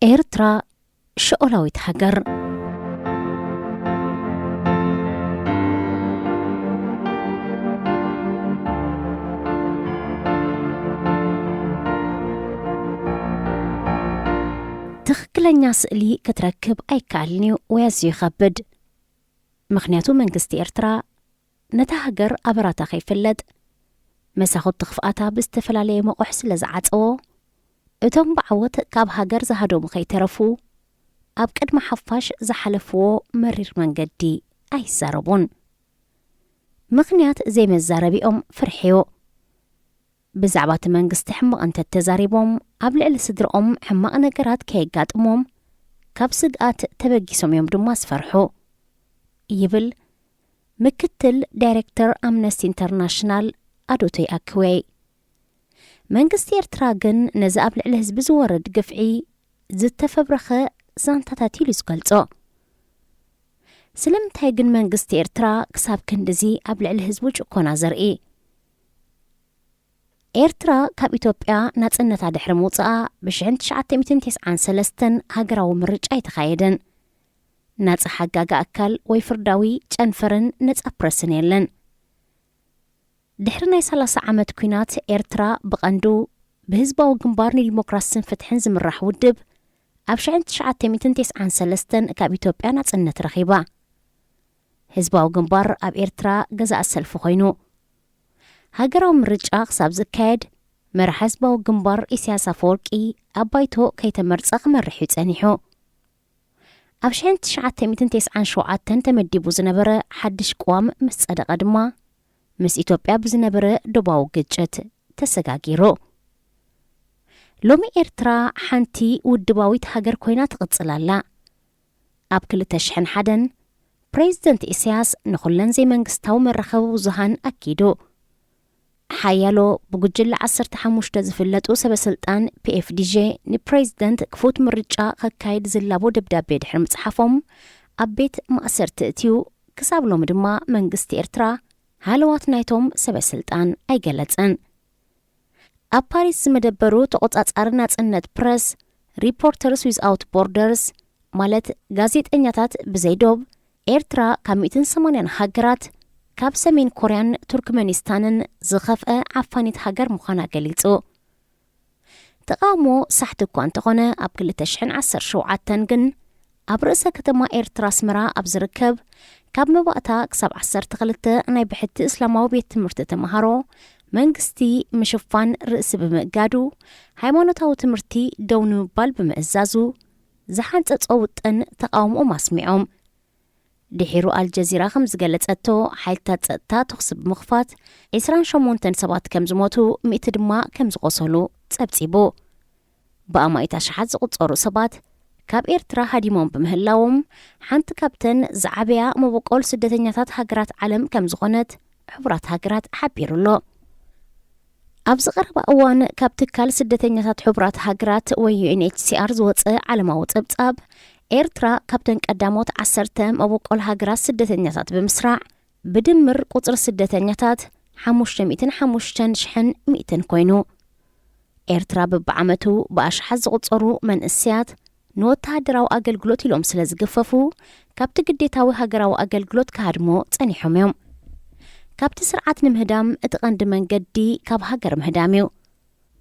ኤርትራ ሽኦላዊት ሃገር። ትኽክለኛ ስእሊ ክትረክብ ኣይከኣልን እዩ ወይ ኣዝዩ ይኸብድ። ምኽንያቱ መንግስቲ ኤርትራ ነታ ሃገር ኣበራታ ከይፍለጥ፣ መሳኹቲ ክፍኣታ ብዝተፈላለየ መቑሕ ስለ ዝዓጸዎ፣ እቶም ብዓወት ካብ ሃገር ዝሃደሙ ከይተረፉ፣ ኣብ ቅድሚ ሓፋሽ ዝሓለፍዎ መሪር መንገዲ ኣይዛረቡን። ምኽንያት ዘይመዛረቢኦም ፍርሒዮ። ብዛዕባ እቲ መንግስቲ ሕማቕ እንተተዛሪቦም፣ ኣብ ልዕሊ ስድርኦም ሕማቕ ነገራት ከየጋጥሞም ካብ ስግኣት ተበጊሶም እዮም ድማ ዝፈርሑ፣ ይብል ምክትል ዳይሬክተር ኣምነስቲ ኢንተርናሽናል ኣዶቶይ ኣክዌ። መንግስቲ ኤርትራ ግን ነዚ ኣብ ልዕሊ ህዝቢ ዝወርድ ግፍዒ ዝተፈብረኸ ዛንታታት ኢሉ ዝገልጾ። ስለምንታይ ግን መንግስቲ ኤርትራ ክሳብ ክንድዚ ኣብ ልዕሊ ህዝቡ ጭኮና ዘርኢ? ኤርትራ ካብ ኢትዮጵያ ናጽነታ ድሕሪ ምውጽኣ ብ ሽሕን ትሽዓተ ሚእትን ተስዓን ሰለስተን ሃገራዊ ምርጫ ኣይተኻየደን። ናጻ ሓጋጊ ኣካል ወይ ፍርዳዊ ጨንፈርን ነጻ ፕረስን የለን። ድሕሪ ናይ ሰላሳ ዓመት ኲናት ኤርትራ ብቐንዱ ብህዝባዊ ግንባር ንዲሞክራስን ፍትሕን ዝምራሕ ውድብ ኣብ ሽሕን ትሽዓተ ሚእትን ተስዓን ሰለስተን ካብ ኢትዮጵያ ናጽነት ረኺባ። ህዝባዊ ግንባር ኣብ ኤርትራ ገዛእ ሰልፊ ኮይኑ። ሃገራዊ ምርጫ ክሳብ ዝካየድ፣ መራሒ ህዝባዊ ግንባር ኢሳያስ ኣፈወርቂ ኣብ ባይቶ ከይተመርጸ ክመርሕ እዩ ጸኒሑ። ኣብ ሽሕን ትሽዓተ ሚእትን ተስዓን ሸውዓተን ተመዲቡ ዝነበረ ሓድሽ ቅዋም ምስ ጸደቐ ድማ፣ ምስ ኢትዮጵያ ብዝነበረ ዶባዊ ግጭት ተሰጋጊሩ። ሎሚ ኤርትራ ሓንቲ ውድባዊት ሃገር ኮይና ትቕጽል ኣላ። ኣብ ክልተ ሽሕን ሓደን ፕሬዚደንት ኢሳያስ ንኹለን ዘይመንግስታዊ መራኸቢ ብዙሃን ኣኪዱ። ሓያሎ ብጉጅለ ዓሰርተ ሓሙሽተ ዝፍለጡ ሰበ ስልጣን ፒኤፍዲጄ ንፕሬዚደንት ክፉት ምርጫ ከካይድ ዝላቦ ደብዳቤ ድሕሪ ምጽሓፎም ኣብ ቤት ማእሰርቲ እትዩ ክሳብ ሎሚ ድማ መንግስቲ ኤርትራ ሃለዋት ናይቶም ሰበ ስልጣን ኣይገለጸን። ኣብ ፓሪስ ዝመደበሩ ተቖጻጻሪ ናጽነት ፕረስ ሪፖርተርስ ዊዝኣውት ቦርደርስ ማለት ጋዜጠኛታት ብዘይ ዶብ ኤርትራ ካብ ሚእትን ሰማንያን ሃገራት ካብ ሰሜን ኮርያን ቱርክመኒስታንን ዝኸፍአ ዓፋኒት ሃገር ምዃና ገሊጹ። ተቓውሞ ሳሕቲ እኳ እንተኾነ ኣብ ክልተ ሽሕን ዓሰርተ ሸውዓተን ግን ኣብ ርእሰ ከተማ ኤርትራ ኣስመራ ኣብ ዝርከብ ካብ መባእታ ክሳብ ዓሰርተ ክልተ ናይ ብሕቲ እስላማዊ ቤት ትምህርቲ ተምሃሮ መንግስቲ ምሽፋን ርእሲ ብምእጋዱ ሃይማኖታዊ ትምህርቲ ደው ንምባል ብምእዛዙ ዝሓንጸጾ ውጥን ተቓውሞኦም ኣስሚዖም። ድሒሩ ኣልጀዚራ ከም ዝገለጸቶ ሓይልታት ጸጥታ ተኹሲ ብምኽፋት ዕስራን ሸሞንተን ሰባት ከም ዝሞቱ ሚእቲ ድማ ከም ዝቖሰሉ ጸብጺቡ። ብኣማኢት ኣሽሓት ዝቑጸሩ ሰባት ካብ ኤርትራ ሃዲሞም ብምህላዎም ሓንቲ ካብተን ዝዓበያ መበቆል ስደተኛታት ሃገራት ዓለም ከም ዝኾነት ሕቡራት ሃገራት ሓቢሩ ኣሎ። ኣብዚ ቀረባ እዋን ካብ ትካል ስደተኛታት ሕቡራት ሃገራት ወይ ዩኤንኤችሲኣር ዝወጸ ዓለማዊ ጸብጻብ ኤርትራ ካብተን ቀዳሞት ዓሰርተ መበቆል ሃገራት ስደተኛታት ብምስራዕ ብድምር ቁጽሪ ስደተኛታት ሓሙሽተ ሚእትን ሓሙሽተን ሽሕን ሚእትን ኮይኑ። ኤርትራ በብዓመቱ ብኣሽሓት ዝቑጸሩ መንእሰያት ንወተሃደራዊ ኣገልግሎት ኢሎም ስለ ዝግፈፉ ካብቲ ግዴታዊ ሃገራዊ ኣገልግሎት ክሃድሞ ጸኒሖም እዮም። ካብቲ ስርዓት ንምህዳም እቲ ቀንዲ መንገዲ ካብ ሃገር ምህዳም እዩ።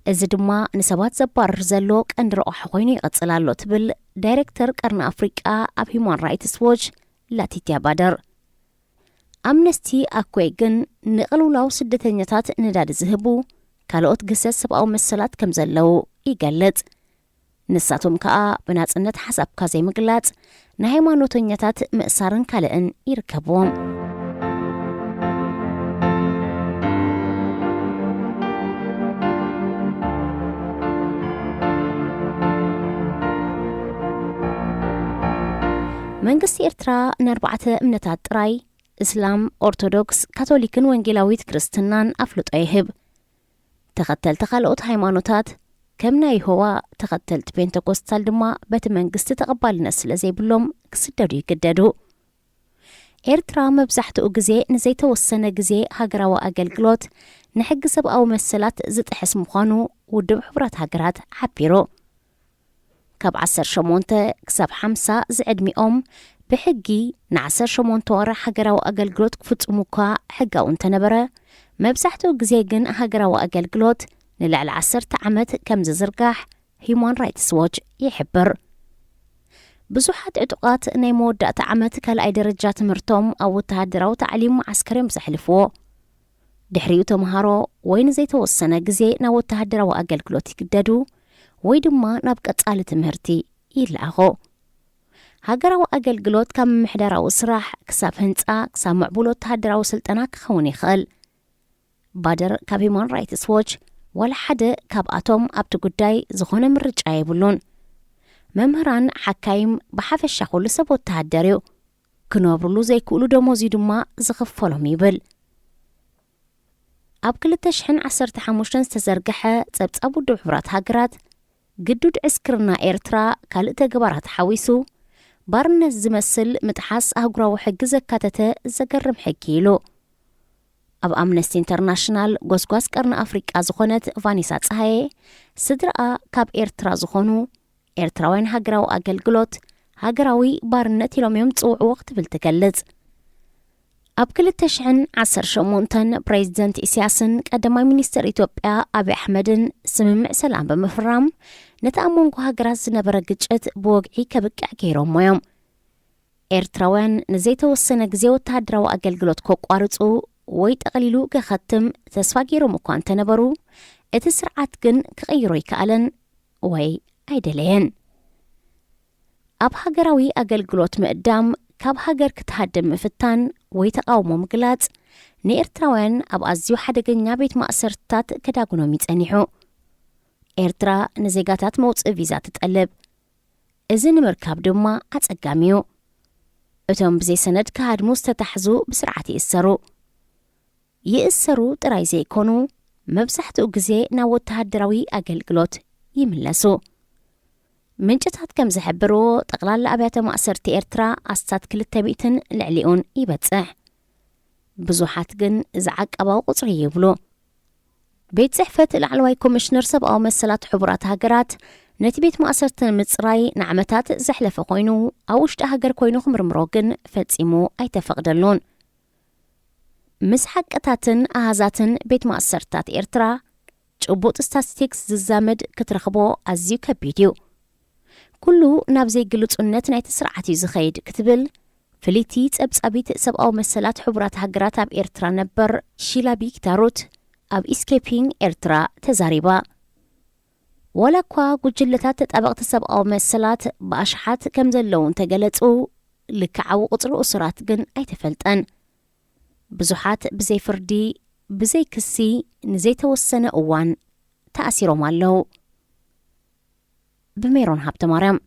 እዚ ድማ ንሰባት ዘባርር ዘሎ ቀንዲ ረቑሒ ኮይኑ ይቐጽል ኣሎ ትብል ዳይሬክተር ቀርኒ ኣፍሪቃ ኣብ ሂዩማን ራይትስ ዎች ላቲትያ ባደር። ኣምነስቲ ኣኮይ ግን ንቅልውላው ስደተኛታት ነዳዲ ዝህቡ ካልኦት ግህሰት ሰብኣዊ መሰላት ከም ዘለዉ ይገልጽ። ንሳቶም ከኣ ብናጽነት ሓሳብካ ዘይምግላጽ፣ ንሃይማኖተኛታት ምእሳርን ካልእን ይርከብዎም። መንግስቲ ኤርትራ ንኣርባዕተ እምነታት ጥራይ፣ እስላም፣ ኦርቶዶክስ፣ ካቶሊክን ወንጌላዊት ክርስትናን ኣፍልጦ ይህብ። ተኸተልቲ ካልኦት ሃይማኖታት፣ ከም ናይ የሆዋ ተኸተልቲ ፔንተኮስታል ድማ በቲ መንግስቲ ተቐባልነት ስለ ዘይብሎም ክስደዱ ይግደዱ። ኤርትራ መብዛሕትኡ ግዜ ንዘይተወሰነ ግዜ ሃገራዊ ኣገልግሎት ንሕጊ ሰብኣዊ መሰላት ዝጥሕስ ምዃኑ ውድብ ሕቡራት ሃገራት ሓቢሩ። ካብ ዓሰርተ ሸሞንተ ክሳብ ሓምሳ ዝዕድሚኦም ብሕጊ ን ዓሰርተ ሸሞንተ ወርሒ ሃገራዊ ኣገልግሎት ክፍጽሙ እኳ ሕጋዊ እንተነበረ፣ መብዛሕትኡ ግዜ ግን ሃገራዊ ኣገልግሎት ንልዕሊ ዓሰርተ ዓመት ከም ዝዝርጋሕ ሂዩማን ራይትስ ዎች ይሕብር። ብዙሓት ዕጡቓት ናይ መወዳእታ ዓመት ካልኣይ ደረጃ ትምህርቶም ኣብ ወተሃደራዊ ታዕሊም መዓስከር እዮም ዘሕልፍዎ። ድሕሪኡ ተምሃሮ ወይ ንዘይተወሰነ ግዜ ናብ ወተሃደራዊ ኣገልግሎት ይግደዱ ወይ ድማ ናብ ቀጻሊ ትምህርቲ ይለኣኹ። ሃገራዊ ኣገልግሎት ካብ ምምሕዳራዊ ስራሕ ክሳብ ህንጻ ክሳብ ምዕቡል ወተሃደራዊ ስልጠና ክኸውን ይኽእል። ባደር ካብ ሂዩማን ራይትስ ዎች ዋላ ሓደ ካብኣቶም ኣብቲ ጉዳይ ዝኾነ ምርጫ የብሉን። መምህራን፣ ሓካይም፣ ብሓፈሻ ኩሉ ሰብ ወተሃደር እዩ። ክነብርሉ ዘይክእሉ ደሞዝ እዩ ድማ ዝኽፈሎም ይብል። ኣብ ክልተ ሽሕን ዓሰርተ ሓሙሽተን ዝተዘርግሐ ጸብጻብ ውድብ ሕቡራት ሃገራት፣ ግዱድ ዕስክርና ኤርትራ ካልእ ተግባራት ሓዊሱ ባርነት ዝመስል ምጥሓስ ኣህጉራዊ ሕጊ ዘካተተ ዘገርም ሕጊ ኢሉ። ኣብ ኣምነስቲ ኢንተርናሽናል ጎስጓስ ቀርኒ ኣፍሪቃ ዝኾነት ቫኒሳ ጸሃየ፣ ስድራኣ ካብ ኤርትራ ዝኾኑ ኤርትራውያን ሃገራዊ ኣገልግሎት ሃገራዊ ባርነት ኢሎም እዮም ዝጽውዕዎ ክትብል ትገልጽ። ኣብ ክልተ ሽሕን ዓሰርተ ሸሞንተን ፕሬዚደንት ኢሳያስን ቀዳማይ ሚኒስተር ኢትዮጵያ ኣብይ ኣሕመድን ስምምዕ ሰላም ብምፍራም ነቲ ኣብ መንጎ ሃገራት ዝነበረ ግጭት ብወግዒ ከብቅዕ ገይሮሞ እዮም። ኤርትራውያን ንዘይተወሰነ ግዜ ወተሃደራዊ ኣገልግሎት ከቋርጹ ወይ ጠቕሊሉ ከኸትም ተስፋ ገይሮም እኳ እንተነበሩ፣ እቲ ስርዓት ግን ክቕይሮ ኣይከኣለን ወይ ኣይደለየን። ኣብ ሃገራዊ ኣገልግሎት ምእዳም፣ ካብ ሃገር ክትሃድም ምፍታን ወይ ተቓውሞ ምግላጽ ንኤርትራውያን ኣብ ኣዝዩ ሓደገኛ ቤት ማእሰርትታት ከዳጉኖም ይጸኒሑ። ኤርትራ ንዜጋታት መውጽኢ ቪዛ ትጠልብ። እዚ ንምርካብ ድማ ኣጸጋሚ እዩ። እቶም ብዘይ ሰነድ ክሃድሙ ዝተታሕዙ ብስርዓት ይእሰሩ። ይእሰሩ ጥራይ ዘይኮኑ፣ መብዛሕትኡ ግዜ ናብ ወተሃደራዊ ኣገልግሎት ይምለሱ። ምንጭታት ከም ዝሕብርዎ፣ ጠቕላላ ኣብያተ ማእሰርቲ ኤርትራ ኣስታት ክልተ ሚእትን ልዕሊኡን ይበጽሕ። ብዙሓት ግን እዚ ዓቃባዊ ቁጽሪ ይብሉ። ቤት ጽሕፈት ላዕለዋይ ኮሚሽነር ሰብኣዊ መሰላት ሕቡራት ሃገራት ነቲ ቤት ማእሰርቲ ንምጽራይ ንዓመታት ዘሕለፈ ኮይኑ፣ ኣብ ውሽጢ ሃገር ኮይኑ ክምርምሮ ግን ፈጺሙ ኣይተፈቕደሉን። ምስ ሓቅታትን ኣሃዛትን ቤት ማእሰርታት ኤርትራ ጭቡጥ ስታቲስቲክስ ዝዛመድ ክትረኽቦ ኣዝዩ ከቢድ እዩ። ኩሉ ናብ ዘይግልጹነት ናይቲ ስርዓት እዩ ዝኸይድ ክትብል ፍልይቲ ጸብጻቢት ሰብኣዊ መሰላት ሕቡራት ሃገራት ኣብ ኤርትራ ነበር ሺላ ቢክታሩት ኣብ ኢስኬፒንግ ኤርትራ ተዛሪባ። ዋላ እኳ ጉጅለታት ተጣበቕቲ ሰብኣዊ መሰላት ብኣሽሓት ከም ዘለዉ እንተገለጹ፣ ልክዓዊ ቁጽሪ እሱራት ግን ኣይተፈልጠን። ብዙሓት ብዘይ ፍርዲ፣ ብዘይ ክሲ፣ ንዘይተወሰነ እዋን ተኣሲሮም ኣለዉ። ብሜሮን ሃብተማርያም።